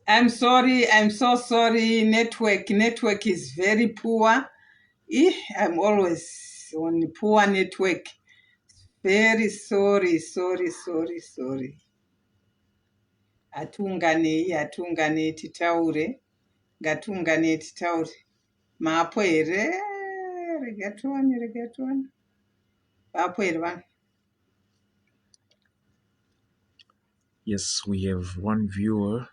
I'm sorry, I'm so sorry. Network, network is very poor. Eh, I'm always on poor network. Very sorry, sorry, sorry, sorry. Hatiunganei, hatiunganei titaure. Ngatiunganei titaure. Maapo here? Rega tione, rega tione. Vapo here vanhu? Yes, we have one viewer.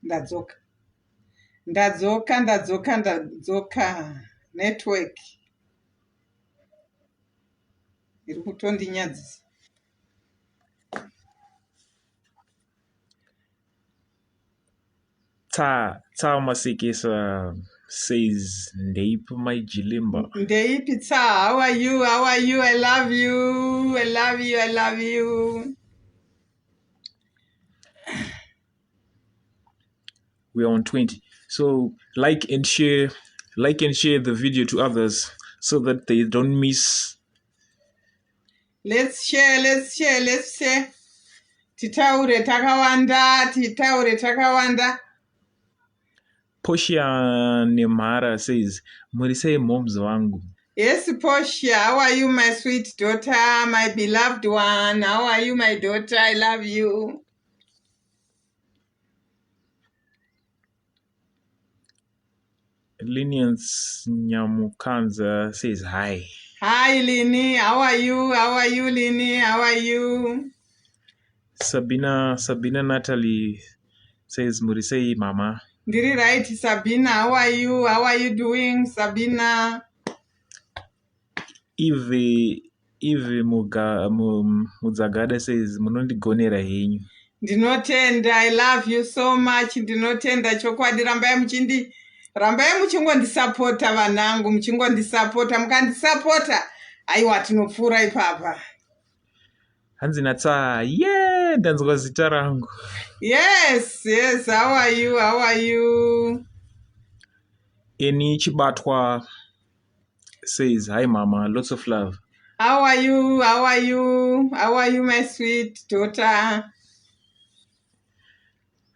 Ndadzoka. Ndadzoka, ndadzoka, ndadzoka. Network iri kutondinyadzisa. Ta Ta Masekesa says Ndeipi my Jilimba. Ndeipi Tsa, how are you? How are you? I love you. I love you. I love you. We are on 20. So like and share, like and share the video to others so that they don't miss. Let's share, let's share, let's share. Titaure takawanda, titaure takawanda. Portia Nemhara says, Muri sei moms vangu. Yes, Portia, how are you, my sweet daughter, my beloved one? How are you, my daughter? I love you. Linians Nyamukanza says hi. Hi, Lini. How are you? How are you, Lini? How are you? Sabina Sabina Natalie says muri sei mama. Ndiri right, Sabina. How are you? How are you doing, Sabina? Eve Eve Muga, Mudzagada says munondigonera henyu. Ndinotenda. I love you so much. Ndinotenda chokwadi rambai muchindi rambai muchingondisapota vanangu muchingondisapota mukandisapota aiwa tinopfuura ipapa. Hanzi natsa ye ndanzwa zita rangu. Yes, yes. How are you? How are you? Eni Chibatwa says hi mama, lots of love. How are you? How are you? How are you my sweet daughter?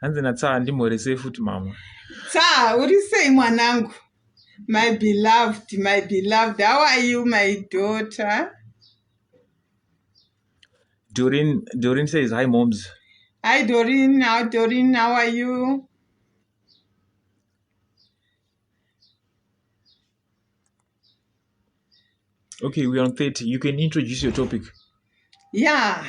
Hanzi natsa ndimhoresei futi mama. Tsa, uri sei mwanangu? My beloved, my beloved. How are you my daughter? Doreen Doreen says hi moms. Hi Doreen, how Doreen, how are you? Okay, we're on 30. You can introduce your topic. Yeah.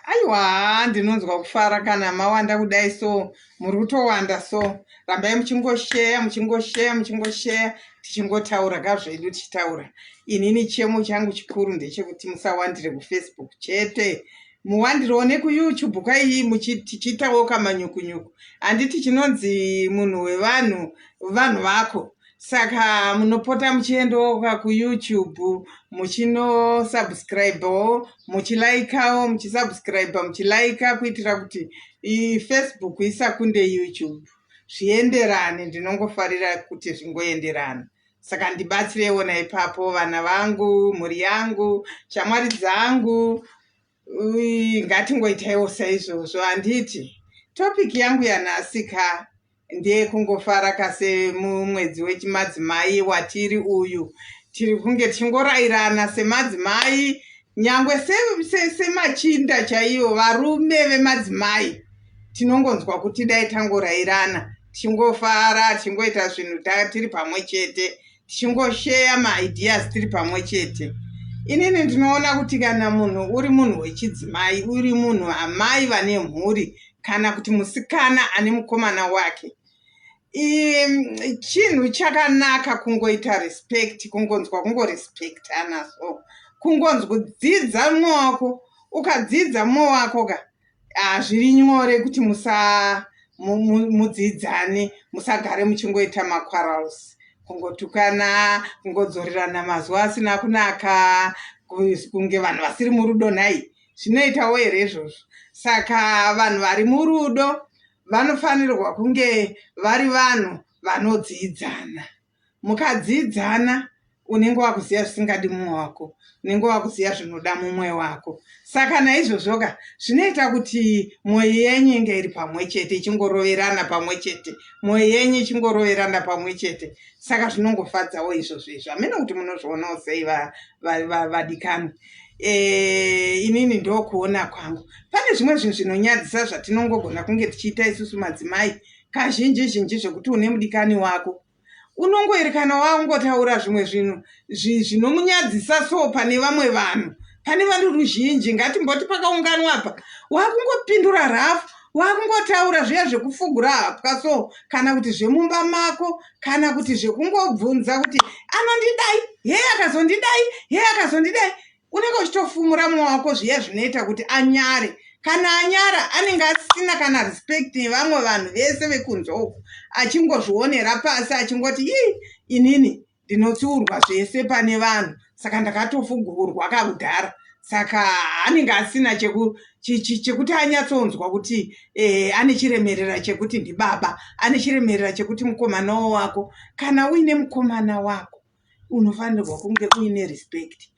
Aiwa, ndinonzwa kufara kana mawanda kudai so muri kutowanda so rambai muchingosheya muchingosheya muchingosheya tichingotaura ka zvedu tichitaura inini chemo changu chikuru ndechekuti musawandire kufacebook chete muwandirewo nekuyoutube kwaiyi tichiitawo kamanyukunyuku handiti chinonzi munhu wevanhu vanhu vako saka munopota muchiendawo ka kuyoutube muchinosubscribewo muchilaikawo muchisubscribe muchilaika kuitira kuti facebook isakunde youtube zvienderane ndinongofarira kuti zvingoenderana saka ndibatsireiwo naipapo vana vangu mhuri yangu shamwari dzangu ngatingoitaiwo saizvozvo handiti topic yangu yanhasi ka ndeyekungofara ka semumwedzi wechimadzimai watiri uyu tiri kunge tichingorayirana semadzimai nyangwe semachinda se, se chaiyo varume vemadzimai tinongonzwa kuti dai tangorairana tichingofara tichingoita zvinhu tiri pamwe chete tichingosheya maideas tiri pamwe chete inini ndinoona kuti kana munhu uri munhu wechidzimai uri munhu amai vane mhuri kana kuti musikana ane mukomana wake chinhu chakanaka kungoita respect kungonzwa kungorespectana so kungonzwa dzidza mumwe wako ukadzidza mumwe wako ka ah, zviri nyore kuti musa mudzidzane musagare muchingoita maquarrels kungotukana kungodzorerana mazwi asina kunaka kunge vanhu vasiri murudo nhai zvinoitawo here izvozvo saka vanhu vari murudo vanofanirwa kunge vari vanhu vanodzidzana mukadzidzana Unenge wakuziva zvisingadi mumwe wako, unenge wakuziva zvinoda mumwe wako. Saka naizvozvoka zvinoita kuti mwoyo yenyu inge iri pamwe chete, ichingoroverana pamwe chete, mwoyo yenyu ichingoroverana pamwe chete. Saka zvinongofadzawo izvozvo izvo. Hameno kuti munozvionawo sei vadikanwi. Inini ndokuona kwangu. Pane zvimwe zvinhu zvinonyadzisa zvatinongogona kunge tichiita isusu madzimai kazhinji zhinji, zvekuti une mudikani wako unongoerekana wangotaura zvimwe zvinhu zvinomunyadzisa so pane vamwe vanhu, pane vanhu ruzhinji. Ngatimboti pakaunganwa apa, wakungopindura rafu, wakungotaura zviya zvekufugura hapwa so, kana kuti zvemumba mako, kana kuti zvekungobvunza kuti anondidai he, akazondidai he, akazondidai. Unenge uchitofumura mumwe wako zviya zvinoita kuti anyare. Kana anyara, anenge asisina kana respect nevamwe vanhu vese vekunze uku, achingozvionera pasi, achingoti, "Ii, inini ndinotsiurwa zvese pane vanhu, saka ndakatofugurwa kakudhara." Saka anenge asina chekuti anyatsonzwa kuti ane chiremerera chekuti ndibaba, ane chiremerera chekuti mukomanawo wako. Kana uine mukomana wako, unofanirwa kunge uine respect,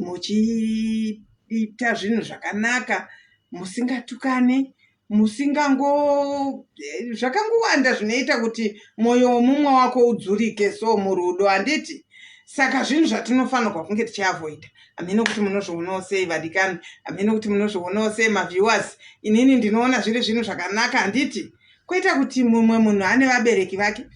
muchiita zvinhu zvakanaka, musingatukane, musingango zvakangowanda zvinoita kuti mwoyo womumwe wako udzurike so murudo, handiti? Saka zvinhu zvatinofanirwa kunge tichiavoida. Hameno kuti munozvionawo sei, vadikani. Hameno kuti munozvionawo sei, maviewers. Inini ndinoona zviri zvinhu zvakanaka, handiti? Kwoita kuti mumwe munhu ane vabereki vake,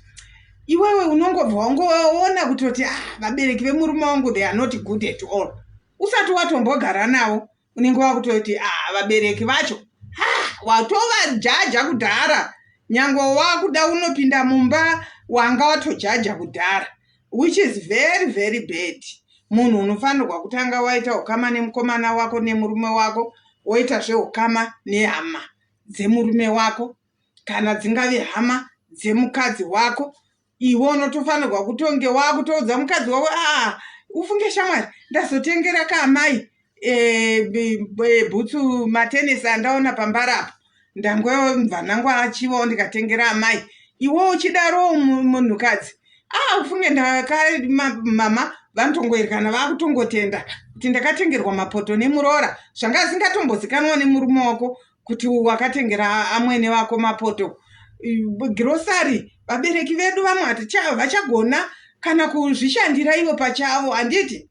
iwewe unongobva wangoona kutoti, "Ah, vabereki vemurume wangu, they are not good at all." Usati watombogara navo, unenge wakutoti, "Ah, vabereki vacho." Ha, watovajaja kudhara. Nyange wakuda unopinda mumba, wanga watojaja kudhara, which is very very bad. Munhu unofanirwa kutanga waita ukama nemukomana wako, nemurume wako, woita zveukama nehama dzemurume wako, kana dzingave hama dzemukadzi wako. Iwe unotofanirwa kutonge wakutoudza mukadzi wako, "Aa, ufunge shamwari, ndazotengera kaamai bhutsu, matenesi andaona pambarapo. Ndangobva nangu achivawo, ndikatengera amai." Iwe uchidarowo munhukadzi, "A, ufunge ndaka mama vanotongoerekana vakutongotenda kuti ndakatengerwa mapoto nemuroora." Zvanga zvingatombozikanwa nemurume wako kuti wakatengera amwene vako mapoto. Girosari, vabereki vedu vamwe vachagona kana kuzvishandira ivo pachavo, handiti?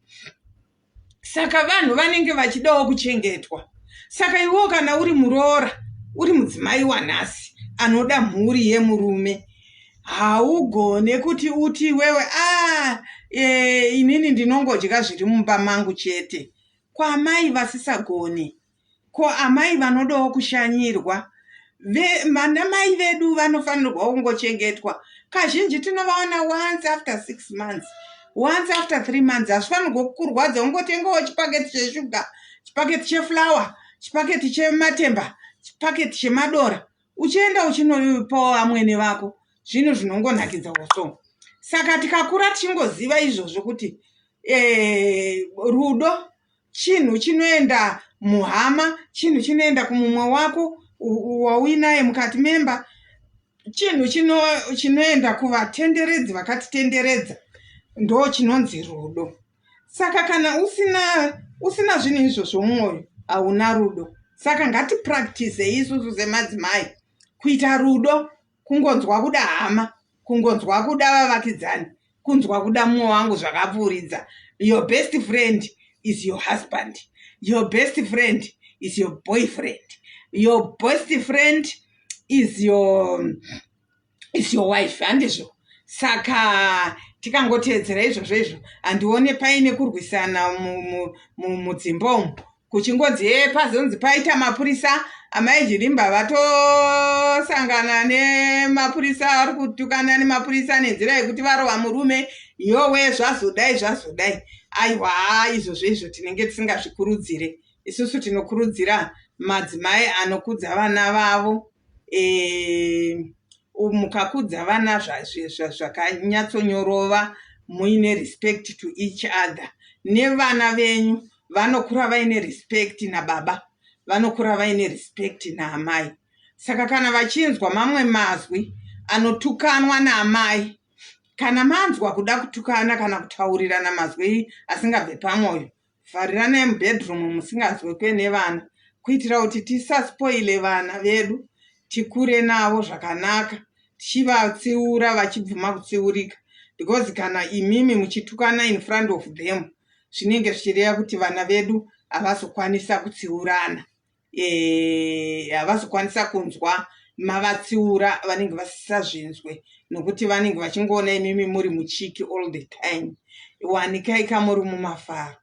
Saka vanhu vanenge vachidawo kuchengetwa. Saka iwewo kana uri muroora, uri mudzimai wanhasi anoda mhuri yemurume, haugone kuti uti iwewe, "A, inini ndinongodya zviri mumba mangu chete." Kwamai vasisagoni, ko amai vanodawo kushanyirwa. Vanamai vedu vanofanirwa kungochengetwa. Kazhinji tinovaona once after 6 months, once after 3 months. Hazvifanirwa kukurwadza ungotengawo chipaketi cheshuga, chipaketi cheflour, chipaketi chematemba, chipaketi chemadora, uchienda uchinopawo vamwene vako. Zvinhu zvinongonakidzawo so. Saka tikakura tichingoziva izvozvo kuti rudo chinhu chinoenda muhama, chinhu chinoenda kumumwe wako wauinaye mukati memba, chinhu chinoenda kuvatenderedzi vakatitenderedza, ndo chinonzi rudo. Saka kana usina zvinhu izvozvo mumwoyo, hauna rudo. Saka ngatipractisei isusu semadzimai kuita rudo, kungonzwa kuda hama, kungonzwa kuda vavakidzani, kunzwa kuda mumwe wangu zvakapfuuridza. Your best friend is your husband, your best friend is your boyfriend, your best friend is your wife, handizvo? Saka tikangoteedzera izvozvo izvo, handione paine kurwisana mudzimba umu, kuchingonzi ye pazonzi paita mapurisa, amai Jirimba vatosangana nemapurisa, vari kutukana nemapurisa nenzira yekuti varova murume, yowe, zvazodai, zvazodai. Aiwa, izvozvo izvo tinenge tisingazvikurudzire. Isusu tinokurudzira madzimai anokudza vana vavo. Mukakudza vana zvakanyatsonyorova, muine respect to each other, nevana venyu vanokura vaine respect nababa, vanokura vaine respect naamai. Saka kana vachinzwa mamwe mazwi anotukanwa naamai. Kana manzwa kuda kutukana kana kutaurirana mazwi asingabve pamwoyo, vhariranai mubedroom musinganzwikwe nevana kuitira kuti tisaspoile vana vedu, tikure navo zvakanaka tichivatsiura vachibvuma kutsiurika because kana imimi muchitukana in front of them zvinenge zvichireva kuti vana vedu havazokwanisa kutsiurana. Havazokwanisa kunzwa mavatsiura, vanenge vasisazvinzwe nokuti vanenge vachingoona imimi muri muchiki all the time. Wanikai kamuri mumafaro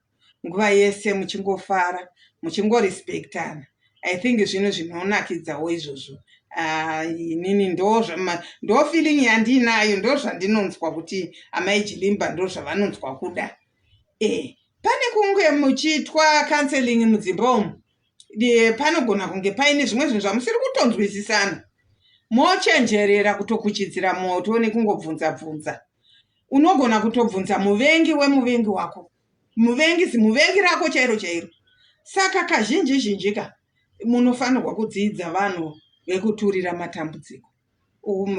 nguva yese, muchingofara, muchingorespectana. I think zvinhu zvinonakidzawo izvozvo. Inini ndo feeling yandinayo, ndo zvandinonzwa kuti amai Jilimba ndo zvavanonzwa kuda. Pane kunge muchiitwa counseling mudzimba umu, panogona kunge paine zvimwe zvinhu zvamusiri kutonzwisisana, mochenjerera kutokuchidzira moto nekungobvunza bvunza. Unogona kutobvunza muvengi wemuvengi wako, muvengi zimuvengi rako chairo chairo. Saka kazhinji zhinji ka munofanirwa kudzidza vanhu vekuturira matambudziko.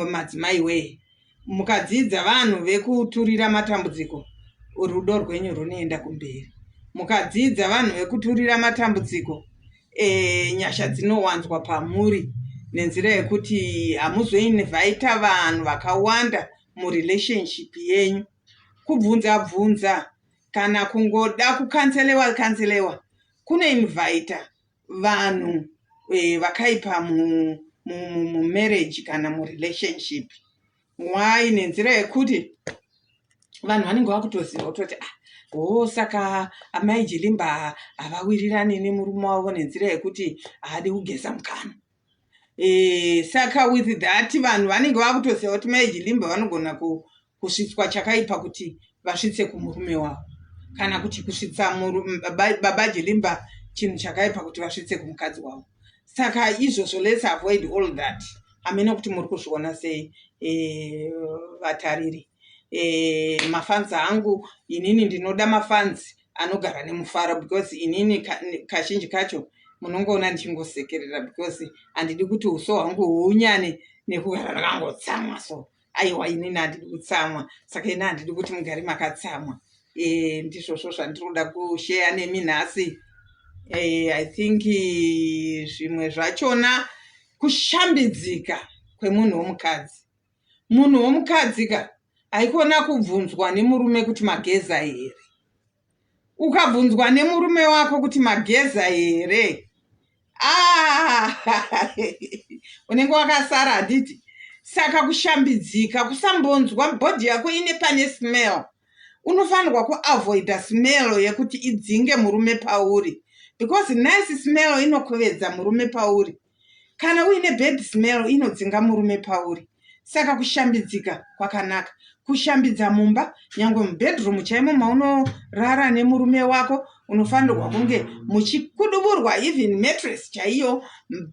Madzimai wee, mukadzidza vanhu vekuturira matambudziko, rudo rwenyu runoenda kumberi. Mukadzidza vanhu vekuturira matambudziko, nyasha dzinowanzwa pamuri nenzira yekuti hamuzoinvhaita vanhu vakawanda murelationship yenyu. Kubvunza bvunza kana kungoda kucounselewa counselewa kunoinvhaita vanhu vakaipa mumarriage kana murelationship. Why? Nenzira yekuti vanhu vanenge vakutoziva kutoti, "Ah, ho, saka amai Jilimba havawirirani nemurume wavo nenzira yekuti haadi kugeza mukanwa." Saka with that vanhu vanenge vakutoziva kuti mai Jilimba vanogona kusvitswa chakaipa kuti vasvitse kumurume wavo, kana kuti kusvitsa baba Jilimba chinhu chakaipa kuti vasvitse kumukadzi wavo. Saka izvozvo, let's avoid all that. Hamene kuti muri kuzviona sei, vatariri, mafans angu. Inini ndinoda mafans anogara nemufaro because inini kazhinji kacho munongoona ndichingosekerera because handidi kuti uso hwangu huunyane nekugara ndakangotsamwa. So aiwa, inini handidi kutsamwa, saka ini handidi kuti mugare makatsamwa. Ndizvozvo zvandiri kuda kusheya nemi nhasi. I think zvimwe zvachona, kushambidzika kwemunhu womukadzi. Munhu womukadzi ka haikona kubvunzwa nemurume kuti mageza here. Ukabvunzwa nemurume wako kuti mageza here, ah, unenge wakasara, handiti? Saka kushambidzika, kusambonzwa body yako ine pane smell. Unofanirwa kuavoida smell yekuti idzinge murume pauri because nice smell inokuvedza murume pauri. Kana uine bad smell, inodzinga murume pauri. Saka kushambidzika kwakanaka, kushambidza mumba, nyange mubedroom chaimo maunorara nemurume wako, unofanirwa kunge muchikuduburwa, even mattress chaiyo,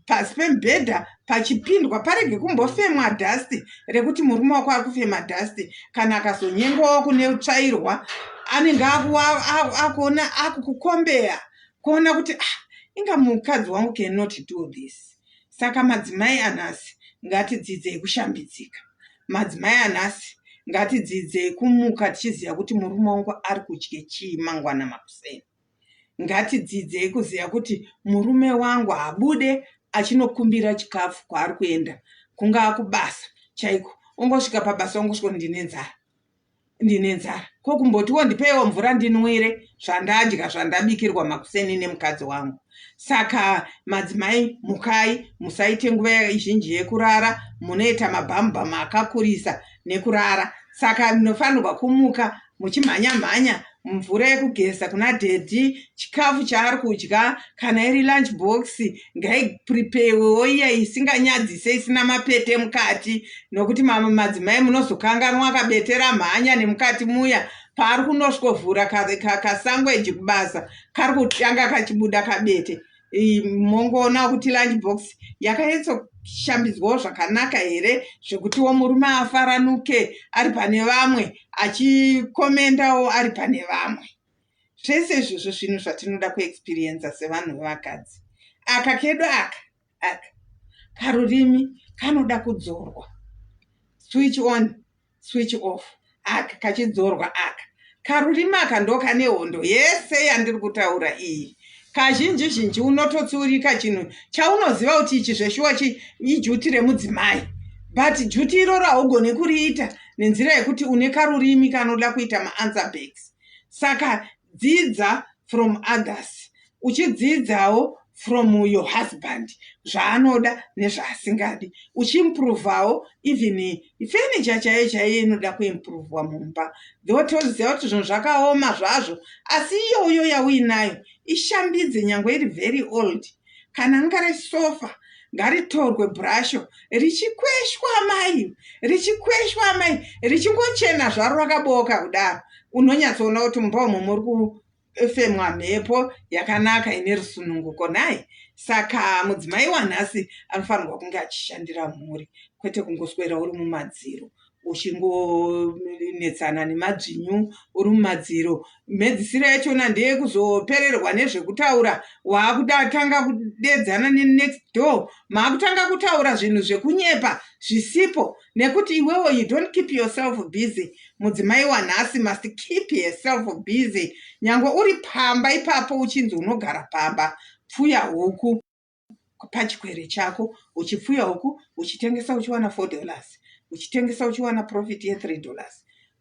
pasi pemubhedha pachipindwa, parege kumbofemwa dust rekuti murume wako ari kufema dust. Kana akazonyengwawo kune tsvairwa, anenge akuona, akukukombeya kuona kuti, "Ah, inga mukadzi wangu cannot do this." Saka madzimai anhasi, ngatidzidzei kushambidzika. Madzimai anhasi, ngatidzidzei kumuka tichiziva kuti murume wangu ari kudye chii mangwana makuseni. Ngatidzidzei kuziva kuti murume wangu habude achinokumbira chikafu kwaari kuenda, kungaa kubasa chaiko. Ongosvika pabasa, ongosvika, "Ndine nzara, ndine nzara, ko kumbotiwo ndipeiwo mvura ndinwire zvandadya, zvandabikirwa makuseni nemukadzi wangu." Saka madzimai, mukai, musaite nguva zhinji yekurara. Munoita mabhamubhamu akakurisa nekurara, saka munofanirwa kumuka muchimhanya mhanya, mvura yekugeza kuna daddy, chikafu chaari kudya, kana iri lunch box ngaipreparewewo iya isinganyadzise, isina mapete mukati, nokuti madzimai munozokanganwa kabete ramhanya nemukati muya. Paari kunosvikovhura kasangweji kubasa, kari kutanga kachibuda kabete. Mongoona kuti lunch box yakanyatsokushambidzwawo zvakanaka here, zvekutiwo murume afaranuke ari pane vamwe, achikomendawo ari pane vamwe. Zvese izvozvo zvinhu zvatinoda kuexperiensa sevanhu vevakadzi. Aka kedu aka karurimi kanoda kudzorwa, switch on, switch off. Aka kachidzorwa aka karurimi aka ndokane hondo yese yandiri kutaura iyi. Kazhinji zhinji unototsurika chinhu chaunoziva kuti ichi zveshuwa chi ijuti remudzimai, but juti iroro haugone kuriita nenzira yekuti une karurimi kanoda kuita maanswer backs. Saka dzidza from others, uchidzidzawo from your husband zvaanoda nezvaasingadi, uchiimprovawo even furniture chaiyo chaiyo inoda kuimprovwa mumba, though toziva kuti zvinhu zvakaoma zvazvo, asi iyoyo yauinayo ishambidze nyangwe iri very old. Kana ringare sofa ngaritorwe brasho richikweshwa amai, richikweshwa amai, richingochena zvaro rakabooka kudaro, unonyatsoona kuti mumba umo muri kufemwa mhepo yakanaka ine rusununguko nhai. Saka mudzimai wanhasi anofanirwa kunge achishandira mhuri, kwete kungoswera uri mumadziro uchingonetsana nemadzvinyu uri mumadziro. Mhedzisiro yachona ndeyekuzopererwa nezvekutaura, waakutanga kudedzana nenext door, maakutanga kutaura zvinhu zvekunyepa zvisipo, nekuti iwewo you don't keep yourself busy. Mudzimai wanhasi must keep herself busy, nyangwe uri pamba ipapo uchinzi unogara pamba, pfuya huku pachikwere chako, uchipfuya huku uchitengesa uchiwana $4, uchitengesa uchiwana profit ye$3.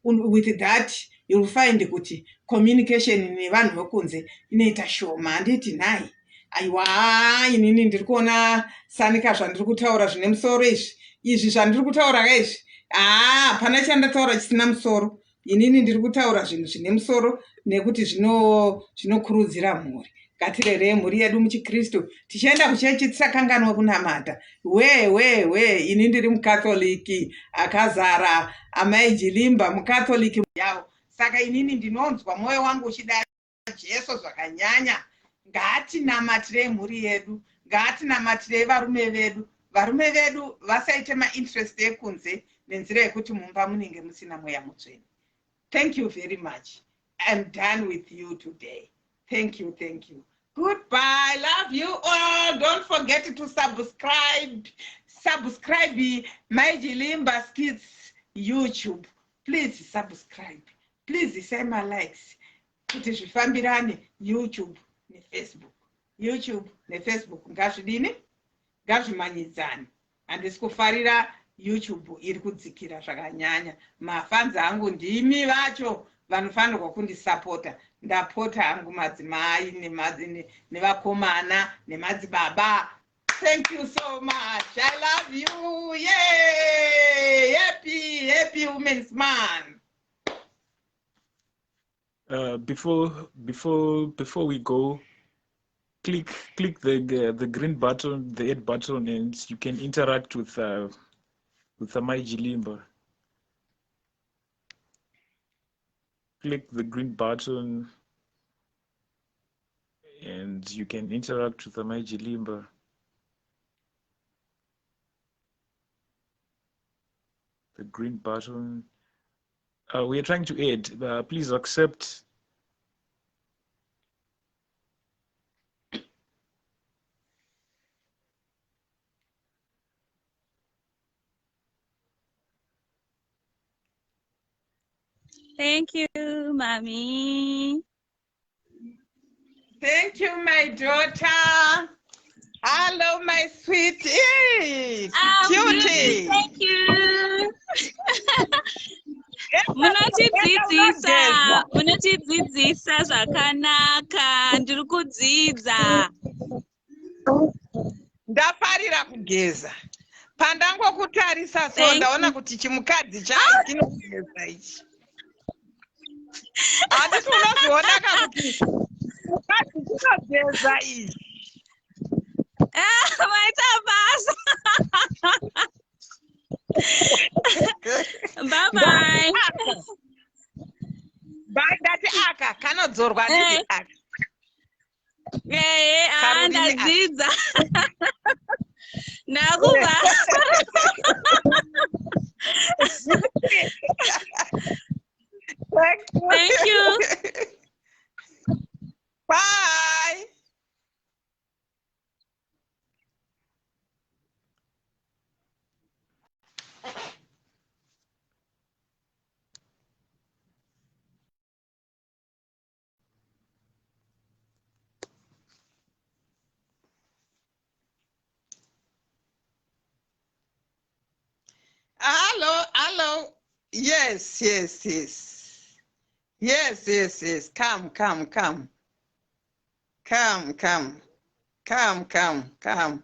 With that you'll find kuti communication nevanhu vekunze inoita shoma, handiti nhai? Aiwa, inini ndiri kuona sanika zvandiri kutaura zvine musoro izvi, izvi zvandiri kutaura ka izvi, haa, hapana chandataura chisina musoro. Inini ndiri kutaura zvinhu zvine musoro nekuti zvinokurudzira mhuri. Ngatirerei mhuri yedu muchiKristu, tichienda kuchechi tisakanganwa kunamata. We we we, ini ndiri muCatholic akazara, amai Jilimba muCatholic yavo, saka inini ndinonzwa mwoyo wangu uchida Jesu zvakanyanya. Ngatinamatirei mhuri yedu, ngatinamatirei varume vedu. Varume vedu vasaite mainterest ekunze nenzira yekuti mumba munenge musina mweya mutsvene. Thank you very much. I'm done with you today. Thank you, thank you. Goodbye. Love you all. Don't forget to subscribe. Subscribe my Jilimba Skits YouTube. Please subscribe. Please send my likes. Kuti zvifambirane YouTube neFacebook. YouTube neFacebook ngazvidini? Ngazvimanyidzane. Handisi kufarira YouTube iri kudzikira zvakanyanya. Mafans angu ndimi vacho vanofanirwa kundisapota. Ndapota hangu madzimai nevakomana nemadzibaba. Thank you so much. I love you. Yay! Happy, happy Women's Month. Before we go, click the green button, the add button, and you can interact with Amai Jilimba. Click the green button and you can interact with Amai Jilimba. The green button. We are trying to add. Please accept. Thank you, Mommy. Thank you, my daughter. Hello, my sweet cutie. Thank you. Munotidzidzisa, munotidzidzisa zvakanaka. Ndiri kudzidza. Ndafarira kugeza. Pandangokutarisa so ndaona kuti chimukadzi chacho chinogeza ichi. Handiti unozviona ka kuti mukadzi chinogeza ichi? Maita basa. Bye bye. Bye, ndati aka kanodzorwa nditi aka. Ehe, ndadzidza. Ndakuva. Thank you. Thank you. Bye. Hello, hello. Yes. Yes. Come, come, come. Come, come. Come, come, come.